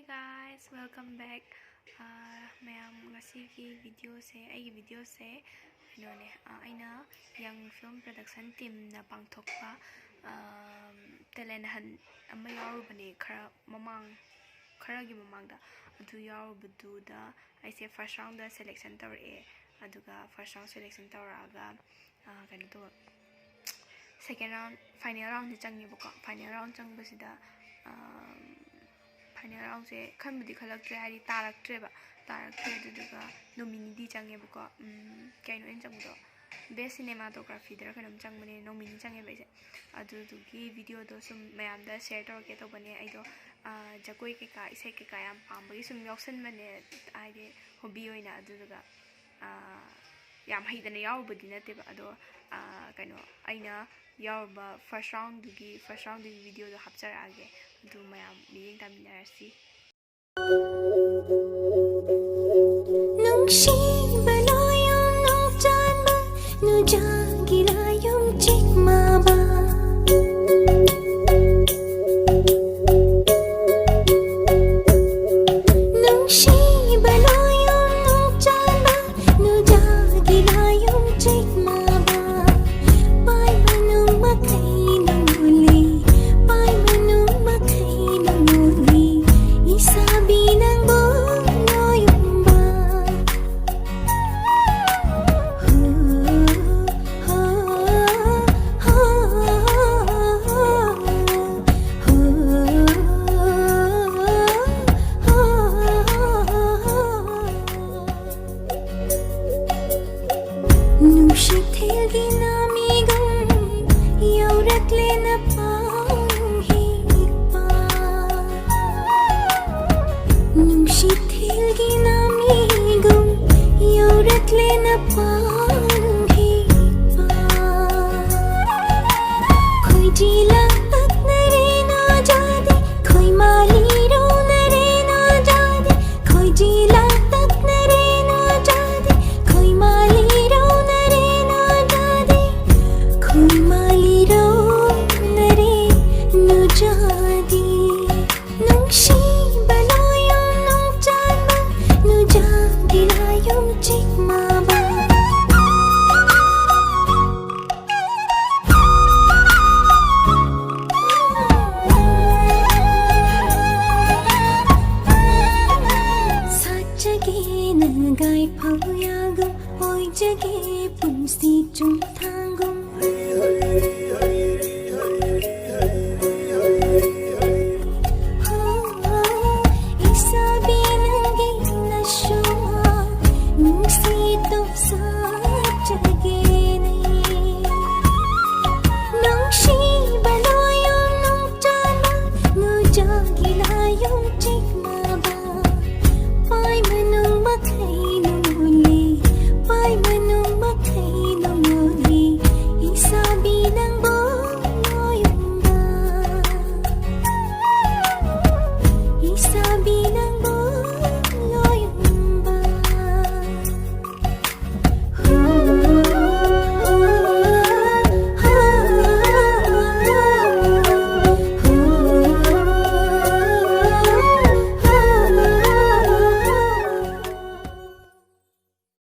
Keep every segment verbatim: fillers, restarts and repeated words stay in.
Guys, welcome back. ꯑꯥ, ꯃꯌꯥꯝ, ꯉꯁꯤꯒꯤ videoꯁꯦ, ꯑꯩꯒꯤ videoꯁꯦ ꯀꯩꯅꯣꯅꯦ, ꯑꯥ, ꯑꯩꯅ Young Film Production teamꯅ ꯄꯥꯡꯊꯣꯛꯄ, ꯑꯥ, talent hunt ꯑꯃ ꯌꯥꯎꯔꯨꯕꯅꯦ, ꯈꯔ ꯃꯃꯥꯡ, ꯈꯔꯒꯤ ꯃꯃꯥꯡꯗ꯫ ꯑꯗꯨ ꯌꯥꯎꯔꯨꯕꯗꯨꯗ ꯑꯩꯁꯦ first roundꯗ selection ꯇꯧꯔꯛꯑꯦ꯫ ꯑꯗꯨꯒ first round selection ꯇꯧꯔꯛꯑꯒ, ꯑꯥ, ꯀꯩꯅꯣ ꯇꯧꯕ, second round, final roundꯁꯦ ꯆꯪꯉꯦꯕꯀꯣ꯫ Final round ꯆꯪꯕꯁꯤꯗ, ꯑꯥ, final roundꯁꯦ ꯈꯟꯕꯨꯗꯤ ꯈꯜꯂꯛꯇ꯭ꯔꯦ, ꯍꯥꯏꯗꯤ ꯇꯥꯔꯛꯇ꯭ꯔꯦꯕ꯫ ꯇꯥꯔꯛꯇ꯭ꯔꯦ꯫ ꯑꯗꯨꯗꯨꯒ nomineeꯗꯤ ꯆꯪꯉꯦꯕꯀꯣ꯫ ꯎꯝ, ꯀꯩꯅꯣ ꯑꯩꯅ ꯆꯪꯕꯗꯣ, best cinematographyꯗꯔ ꯀꯩꯅꯣꯝ ꯆꯪꯕꯅꯦ, nominee ꯆꯪꯉꯦꯕ ꯑꯩꯁꯦ꯫ ꯑꯗꯨꯗꯨꯒꯤ videoꯗꯣ ꯁꯨꯝ ꯃꯌꯥꯝꯗ share ꯇꯧꯔꯛꯀꯦ ꯇꯧꯕꯅꯦ꯫ ꯑꯩꯗꯣ, ꯑꯥ, ꯖꯒꯣꯏ ꯀꯩꯀꯥ, ꯏꯁꯩ ꯀꯩꯀꯥ ꯌꯥꯝ ꯄꯥꯝꯕꯒꯤ ꯁꯨꯝ ꯌꯥꯎꯁꯟꯕꯅꯦ, ꯍꯥꯏꯗꯤ hobby ꯑꯣꯏꯅ꯫ ꯑꯗꯨꯗꯨꯒ, ꯑꯥ, ꯌꯥꯝ ꯍꯩꯗꯅ ꯌꯥꯎꯔꯨꯕꯗꯤ ꯅꯠꯇꯦꯕ꯫ ꯑꯗꯣ, ꯑꯥ, ꯀꯩꯅꯣ, ꯑꯩꯅ ꯌꯥꯎꯔꯨꯕ first roundꯗꯨꯒꯤ, first roundꯗꯨꯒꯤ videoꯗꯣ ꯍꯥꯞꯆꯔꯛꯑꯒꯦ꯫ ꯑꯗꯨ ꯃꯌꯥꯝ ꯃꯤꯠꯌꯦꯡ ꯇꯥꯃꯤꯟꯅꯔꯁꯤ꯫ ꯅꯨꯡꯁꯤꯕ ꯂꯣꯌꯨꯝ ꯅꯣꯡꯆꯥꯟꯕ, ꯅꯨꯡꯖꯥꯒꯤ ꯂꯥꯌꯨꯝ ꯆꯤꯛꯃꯥꯕ꯫ ꯅꯨꯡꯁꯤꯕ ꯂꯣꯌꯨꯝ ꯅꯣꯡꯆꯥꯟꯕ, ꯅꯨꯡꯖꯥꯒꯤ ꯂꯥꯌꯨꯝ ꯆꯤꯛꯃꯥꯕ꯫ ꯄꯥꯏ ꯃꯅꯨꯡ ꯃꯈꯩ ꯅꯨꯡꯂꯤ, ꯄꯥꯏ ꯃꯅꯨꯡ ꯃꯈꯩ ꯅꯨꯡꯂꯤ, ꯏꯁꯥꯕꯤ ꯅꯪꯕꯨ ꯂꯣꯌꯨꯝꯕ꯫ ꯍꯨ, ꯍꯨ, ꯍꯨ, ꯍꯨ꯫ ꯅꯨꯡꯁꯤꯊꯦꯜꯒꯤ ꯅꯥꯃꯤꯒꯨꯝ ꯌꯧꯔꯛꯂꯦ ꯅꯄꯥꯎ ꯅꯨꯡꯍꯤꯛꯄ꯫ ꯅꯨꯡꯁꯤꯊꯦꯜꯒꯤ ꯅꯥꯃꯤꯒꯨꯝ ꯌꯧꯔꯛꯂꯦ ꯅꯄꯥꯎ ꯅꯨꯡꯍꯤꯛꯄ꯫ ꯈꯣꯏꯖꯤ ꯂꯥꯡꯇꯛꯅꯔꯦ ꯅꯥꯖꯥꯗꯦ, ꯈꯣꯏꯃꯥꯂꯤ ꯔꯧꯅꯔꯦ ꯅꯥꯖꯥꯗꯦ, ꯈꯣꯏꯖꯤ ꯂꯥꯡꯇꯛꯅꯔꯦ ꯅꯥꯖꯥꯗꯦ, ꯈꯣꯏꯃꯥꯂꯤ ꯔꯧꯅꯔꯦ ꯅꯥꯖꯥꯗꯦ, ꯈꯣꯏꯃꯥꯂꯤ ꯔꯧꯅꯔꯦ ꯅꯥꯖꯥꯗꯦ꯫ ꯅꯨꯡꯁꯤꯕ ꯆꯒꯦ ꯄꯨꯟꯁꯤ ꯆꯨꯝꯊꯥꯡꯒꯨꯝ꯫ ꯏꯁꯥꯕꯤ ꯅꯪꯒꯤ ꯅꯁꯨꯃ ꯅꯨꯡꯁꯤ ꯇꯣꯞꯁꯥ ꯆꯒꯦꯅꯦ꯫ ꯅꯨꯡꯁꯤꯕ ꯂꯣꯌꯨꯝ ꯅꯨꯡꯆꯥꯟꯕ ꯅꯨꯖꯥꯒꯤ ꯂꯥꯌꯨꯝ ꯆꯤꯛꯃꯕ꯫ ꯄꯥꯏ ꯃꯅꯨꯡ ꯃꯈꯩ ꯅꯨꯡꯉꯨꯂꯤ, ꯄꯥꯏ ꯃꯅꯨꯡ ꯃꯈꯩ ꯅꯨꯡꯉꯨꯂꯤ, ꯏꯁꯥꯕꯤ ꯅꯪꯕꯨ ꯂꯣꯌꯨꯝꯕ, ꯏꯁꯥꯕꯤ ꯅꯪꯕꯨ ꯂꯣꯌꯨꯝꯕ꯫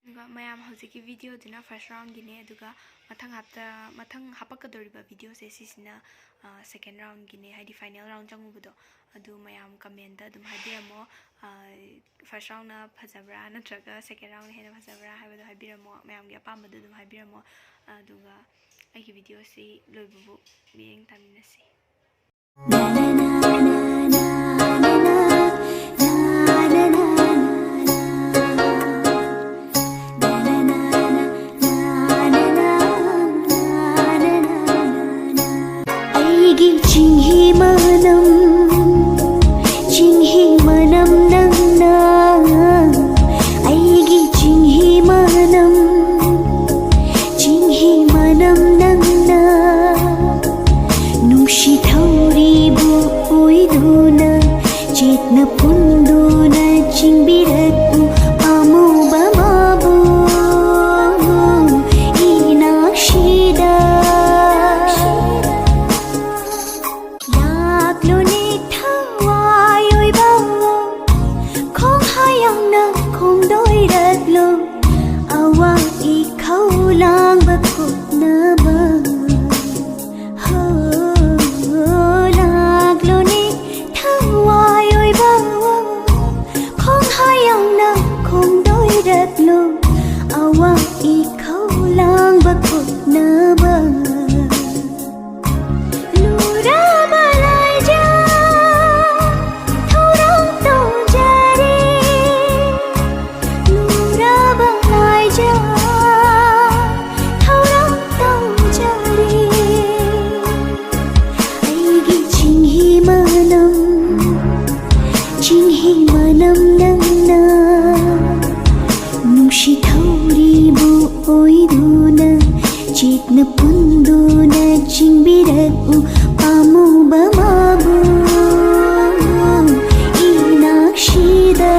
ꯑꯗꯨꯒ ꯃꯌꯥꯝ ꯍꯧꯖꯤꯛꯀꯤ ꯚꯤꯗꯤꯑꯣꯗꯨꯅ ꯐꯥꯔꯁ ꯔꯥꯎꯟꯒꯤꯅꯦ, ꯑꯗꯨꯒ ꯃꯊꯪ ꯍꯞꯇꯥ, ꯃꯊꯪ ꯍꯥꯄꯛꯀꯗꯧꯔꯤꯕ ꯚꯤꯗꯤꯑꯣꯁꯦ ꯁꯤꯁꯤꯅ ꯁꯦꯀꯦꯟ ꯔꯥꯎꯟꯒꯤꯅꯦ, ꯍꯥꯏꯗꯤ ꯐꯥꯏꯅꯦꯜ ꯔꯥꯎꯟ ꯆꯪꯉꯨꯕꯗꯣ꯫ ꯑꯗꯨ ꯃꯌꯥꯝ ꯀꯃꯦꯟꯗ ꯑꯗꯨꯝ ꯍꯥꯏꯕꯤꯔꯝꯃꯣ, ꯐꯥꯔꯁ ꯔꯥꯎꯟꯅ ꯐꯖꯕ꯭ꯔꯥ ꯅꯠꯇ꯭ꯔꯒ ꯁꯦꯀꯦꯟ ꯔꯥꯎꯟꯅ ꯍꯦꯟꯅ ꯐꯖꯕ꯭ꯔꯥ ꯍꯥꯏꯕꯗꯣ ꯍꯥꯏꯕꯤꯔꯝꯃꯣ, ꯃꯌꯥꯝꯒꯤ ꯑꯄꯥꯝꯕꯗꯣ ꯑꯗꯨꯝ ꯍꯥꯏꯕꯤꯔꯝꯃꯣ꯫ ꯑꯗꯨꯒ ꯑꯩꯒꯤ ꯚꯤꯗꯤꯑꯣꯁꯤ ꯂꯣꯏꯕꯕꯨ ꯃꯤꯠꯌꯦꯡ ꯇꯥꯃꯤꯟꯅꯁꯤ꯫ ꯑꯩꯒꯤ ꯆꯤꯡꯍꯤ ꯃꯅꯝ, ꯆꯤꯡꯍꯤ ꯃꯅꯝ ꯅꯪꯅ, ꯑꯩꯒꯤ ꯆꯤꯡꯍꯤ ꯃꯅꯝ, ꯆꯤꯡꯍꯤ ꯃꯅꯝ ꯅꯪꯅ꯫ ꯅꯨꯡꯁꯤ ꯊꯧꯔꯤꯕꯨ ꯑꯣꯏꯗꯨꯅ, ꯆꯦꯠꯅ ꯄꯨꯟꯗꯨꯅ ꯆꯤꯡꯕꯤꯔꯛꯎ ꯑꯃꯨꯕ ꯃꯥꯕꯨ ꯏꯅꯥꯛꯁꯤꯗ꯫ ꯂꯥꯛꯂꯣꯅꯦ ꯊꯋꯥꯏ ꯑꯣꯏꯕ, ꯈꯣꯡꯍꯥꯏ ꯌꯥꯝꯅ ꯈꯣꯡꯗꯣꯏꯔꯛꯂꯣ, ꯑꯋꯥ ꯏꯈꯧ ꯂꯥꯡꯕ ꯀꯣꯛꯅꯕ꯫ ꯍꯣ, ꯂꯥꯛꯂꯣꯅꯦ ꯊꯋꯥꯏ ꯑꯣꯏꯕ, ꯈꯣꯡꯍꯥꯏ ꯅꯝ ꯅꯪꯅ ꯅꯨꯡꯁꯤ ꯊꯧꯔꯤꯕꯨ ꯑꯣꯏꯗꯨꯅ ꯆꯦꯠꯅ ꯄꯨꯟꯗꯨꯅ ꯆꯤꯡꯕꯤꯔꯛꯎ ꯄꯥꯝꯃꯨꯕ ꯃꯥꯕꯨ ꯏꯅꯥꯛꯁꯤꯗ꯫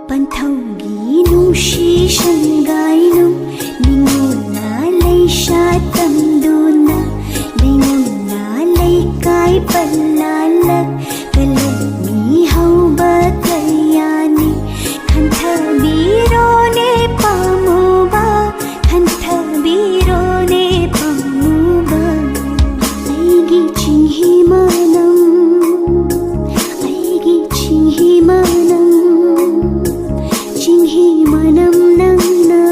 ꯄꯟꯊꯧꯒꯤ ꯅꯨꯡꯁꯤ ꯁꯪꯒꯥꯏꯅꯨ ꯅꯤꯡꯉꯣꯜꯅ ꯂꯩꯁꯥ ꯇꯝꯗꯨꯅ ꯂꯩꯉꯝꯅ ꯂꯩꯀꯥꯏ ꯄꯜꯂꯥꯜꯂꯛ ꯀꯂꯛ ꯃꯤ ꯍꯧꯕ ꯀꯌꯥꯅꯤ ꯈꯟꯊꯕꯤꯔꯣꯅꯦ ꯄꯥꯝꯃꯨꯕ ꯈꯟꯊꯕꯤꯔꯣꯅꯦ ꯄꯥꯝꯃꯨꯕ ꯑꯩꯒꯤ ꯆꯤꯡꯍꯤ ꯃꯅꯝ ꯑꯩꯒꯤ ꯆꯤꯡꯍꯤ ꯃꯅꯝ ꯆꯤꯡꯍꯤ ꯃꯅꯝ ꯅꯪꯅ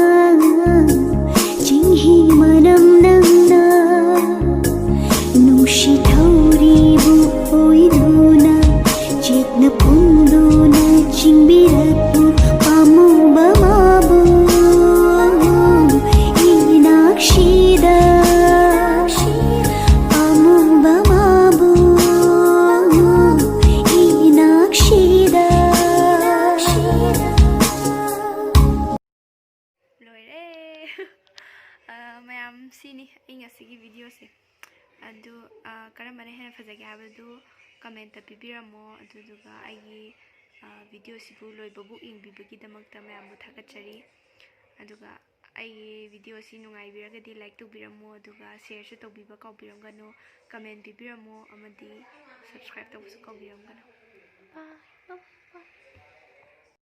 ꯆꯤꯡꯍꯤ ꯃꯅꯝ ꯅꯪꯅ ꯅꯨꯡꯁꯤ ꯊꯧꯔꯤꯕꯨ ꯑꯣꯏꯗꯨꯅ ꯆꯦꯠꯅ ꯄꯨꯟꯗꯨꯅ ꯆꯤꯡꯕꯤꯔꯛꯎ ꯄꯥꯝꯃꯨꯕ ꯃꯥꯕꯨ ꯏꯅꯥꯛꯁꯤꯗ ꯄꯥꯝꯃꯨꯕ ꯃꯥꯕꯨ ꯏꯅꯥꯛꯁꯤꯗ꯫ ꯂꯣꯏꯔꯦ꯫ ꯑ, ꯃꯌꯥꯝ, ꯁꯤꯅꯤ ꯑꯩ ꯉꯁꯤꯒꯤ ꯚꯤꯗꯤꯑꯣꯁꯦ꯫ ꯑꯗꯨ, ꯑ, ꯀꯔꯝꯕꯅ ꯍꯦꯟꯅ ꯐꯖꯒꯦ ꯍꯥꯏꯕꯗꯨ ꯀꯃꯦꯟꯇ ꯄꯤꯕꯤꯔꯝꯃꯣ꯫ ꯑꯗꯨꯗꯨꯒ ꯑꯩꯒꯤ, ꯑ, ꯚꯤꯗꯤꯑꯣꯁꯤꯕꯨ ꯂꯣꯏꯕꯕꯨ ꯌꯦꯡꯕꯤꯕꯒꯤꯗꯃꯛꯇ ꯃꯌꯥꯝꯕꯨ ꯊꯥꯒꯠꯆꯔꯤ꯫ ꯑꯗꯨꯒ ꯑꯩꯒꯤ ꯚꯤꯗꯤꯑꯣꯁꯤ ꯅꯨꯡꯉꯥꯏꯕꯤꯔꯒꯗꯤ ꯂꯥꯏꯛ ꯇꯧꯕꯤꯔꯝꯃꯣ, ꯑꯗꯨꯒ ꯁꯤꯌꯔꯁꯨ ꯇꯧꯕꯤꯕ ꯀꯥꯎꯕꯤꯔꯝꯒꯅꯨ꯫ ꯀꯃꯦꯟ ꯄꯤꯕꯤꯔꯝꯃꯣ ꯑꯃꯗꯤ ꯁꯕꯁꯀ꯭ꯔꯥꯏꯕ ꯇꯧꯕꯁꯨ ꯀꯥꯎꯕꯤꯔꯝꯒꯅꯨ꯫ Bye.